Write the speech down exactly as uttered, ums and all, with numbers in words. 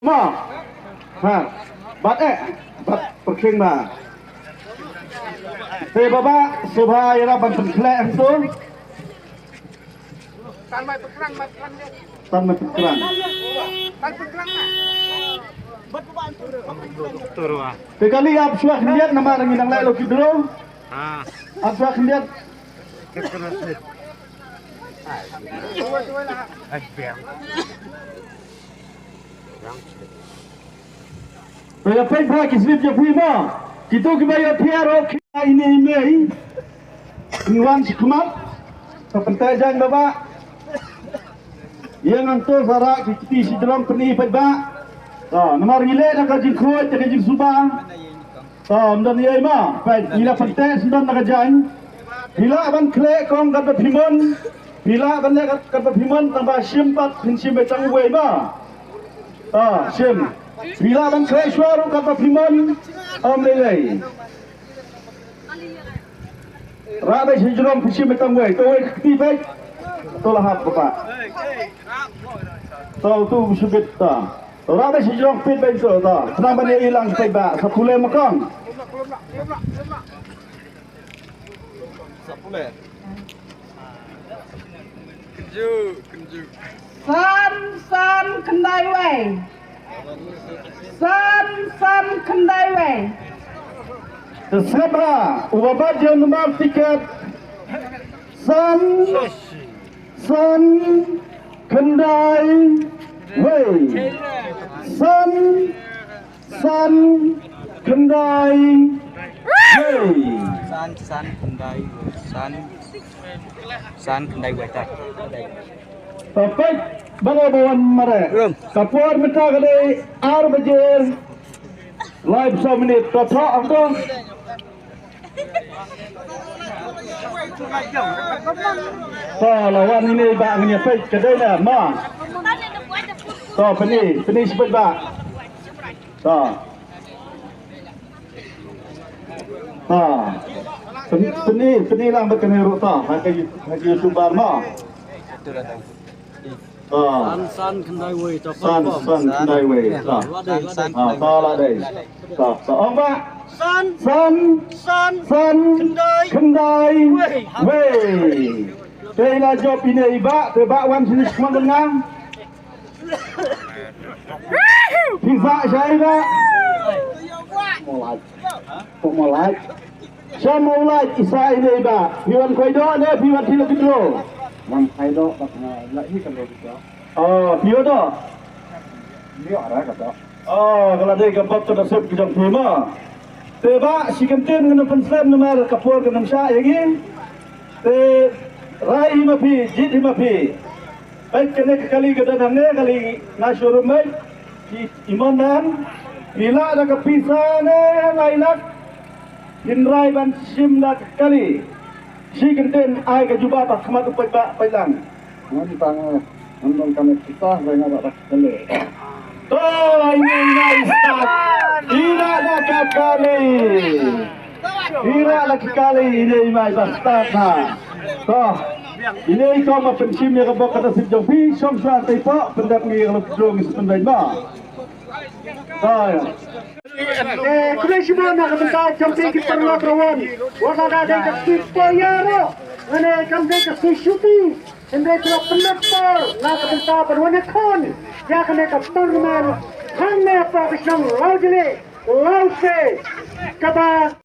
Mo. Ha. Bat eh. Bat pyrkhing ma. Te baba, sngewbha ïarap ban pynkhleh hangto. Tan mai pyrkhrang, mai pyrkhrang. Te kali ïa shuwa khyndiat namar ngi nang leh lucky draw. Ap shuwa khyndiat. Peit ha ki slip jong phi mo. Kito kiba ïohthiah ruh ki ine i mei. Ngi wan shakhmat. Ka pynthei jaiñ baba. Ïa ngan to sa rah ki kti shi jrong pyni paidbah. To namar ngi leh da ka jingkhuid da ka jingsuba. To ym don ei ei ma, peit ngi la pynteh sngewdon na ka jaiñ. Phi lah ban khleh kong katba phi mon. Phi lah ban leh katba phi mon tang ba shim pat phin shim beit tang uwei ma. To shim. Phi lah ban khleh shuwa ruh katba phi mon. Ym lei lei. Rah beit shi jrong phin shim beit tang uwei. To uwei ka kti peit. To la hap ka pa. To tu shibit ta. Rah beit shi jrong peit beit to ta. Khnang ban ïa ilang peit ba sa pule ma kong. Sa pule. Kynju, kynju. San, san, khyndai wei. San, san, khyndai wei. Te sngap ha uba bat ïa u nambar tiket. San, san, khyndai wei. San, san, khyndai wei. San, san, khyndai wei. San, san, khyndai wei ta. Ta peit ba nga ba wan mareh. Ka por mynta ka dei ar baje. Lai phew saw minit. Ta thoh hangto. To la wan ine i bah ngin ïa peit ka dei na ma. To pyni, pyni shibit bah. To. To. Pyni, pyni, pyni lang bad kane ruh to. Ha ka, ha ka YouTuber ma. To. San, san, khyndai wei, to. San, confirm. San, khyndai wei. To. La dei, la dei. To, to la dei. To, to ong bah. San. San. San. San. Khyndai. Khyndai. Wei. Wei. Te la jop ine i bah, te bah wan sini shmang ngang. Phi bah shai bah. Molai. Ko molai. Sha molai isa ine i bah. Phi wan khoi doh ne phi wan thilo kidro. Wan khoi doh, bah, la hi kan doh kidro. Oh, phi wan doh. Phi wan doh. Oh, ka la dei ka bok ka nasib ka jong phi mo. Te bah, shi kyntien ngan pynslem namar ka por ka nang shah ïa ngi. Te rai hi ma phi, jied hi ma phi. Peit kane ka kali ka don hangne, kali na showroom beit. Ki imon nan. Phi lah da ka pisa ne lai lak. Phin rai ban shim da ka kali. Shi kyntien ai ka jubab ha khmat u paidbah paidlang. Ngan tang, ngan tang kane kita, ngan tang kane. To, ine i mai start. Ine na ka kali. Ine na ka kali, ine i mai ba start na. To, ine i kong ma pynshim ïa ka bok ka nasib jong phi, shong sha tei to, pyndep ngi ïa ka lucky draw ngi sa pynbeit ma. To, ïa. Eh, khublei shibun na ka bynta jong phi ki paralok ruh. Wat la da dei ka sngi poi ïa ruh. Lane kam dei ka sngi shuti. Hynrei ka la pynlong por na ka bynta ban wan ïakhun ïa kane ka tournament hangne hapoh ka shnong Lawjylli, Lawse, kaba